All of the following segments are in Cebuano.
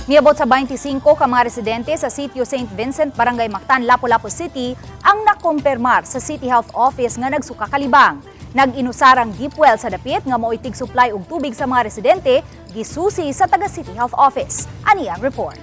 Niabot sa 25 ka mga residente sa Sitio St. Vincent, Barangay Mactan, Lapu-Lapu City ang nakumpirmar sa City Health Office nga nagsuka kalibang. Nag-inusarang deep well sa dapit nga mao'y tig-supply og tubig sa mga residente, gisusi sa taga City Health Office. Ani ang report.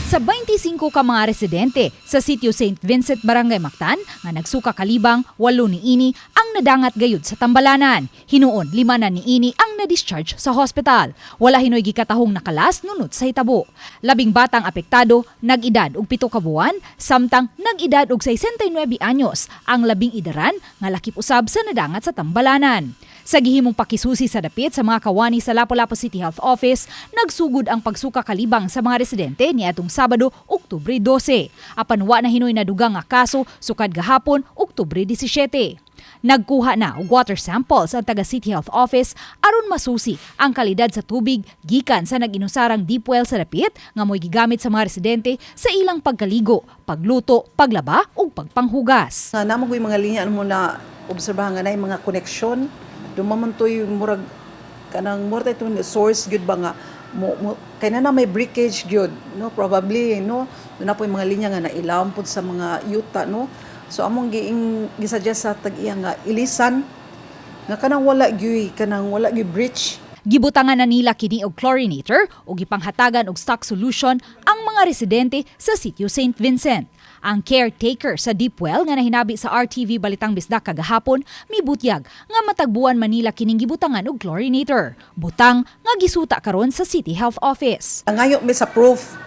Sa 25 ka mga residente sa Sitio St. Vincent, Barangay Mactan nga nagsuka kalibang, walo niini ang nadangat gayud sa tambalanan. Hinuon, lima na niini ang na-discharge sa hospital. Wala hinoy gikatahong nakalas nunot sa hitabo. 10 batang apektado, nag-edad og 7 ka buwan, samtang nag-edad og 69 anyos ang 10 idaran nga lakip usab sa nadangat sa tambalanan. Sa gihimong pakisusi sa dapit sa mga kawani sa Lapu-Lapu City Health Office, nagsugod ang pagsuka kalibang sa mga residente niadtong Sabado, Oktubre 12. Apan wa na hinoy nadugang nga kaso sukad gahapon, Oktubre 17. Nagkuha na og water samples ang taga City Health Office aron masusi ang kalidad sa tubig gikan sa nag-inusarang deep well sa dapit nga mo'y gigamit sa mga residente sa ilang pagkaligo, pagluto, paglaba ug pagpanghugas. Nga namo ko'y mga linya mo na obserbahan nga na mga koneksyon dumaman to'y murag kanang murag ito source gyud ba nga mo kay na may breakage gyud, no? Probably, no, doon na po yung mga linya nga nailawom pud sa mga yuta, no? So among giing gisuggest sa tag-iya nga ilisan nga kanang wala gyud breach. Gibutangan na nila kini og chlorinator ug gipanghatagan og stock solution ang mga residente sa Sitio St. Vincent. Ang caretaker sa deep well nga nahinabi sa RTV Balitang Bisdak kagahapon mibutyag nga matagbuan man nila kining gibutangan og chlorinator. Butang nga gisuta karon sa City Health Office. Nangayo mi sa proof,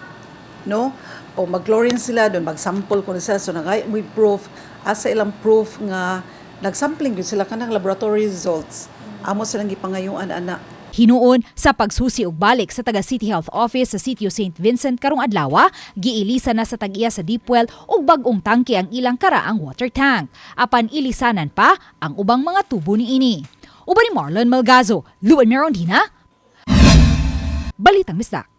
no? O mag-chlorine sila doon, mag-sample ko sila. So nangayo mi proof, asa ilang proof nga nagsampling gyud sila, kanang laboratory results. Amo silang gipangayuan ana. Hinuon sa pagsusi og balik sa taga City Health Office sa Sitio St. Vincent karong adlaw, giilisan na sa tag-iya sa deep well og bag-ong tangke ang ilang karaang water tank. Apan ilisanan pa ang ubang mga tubo niini. Uban ni Marlon Malgazo, Luan Merondina, Balitang Bisdak.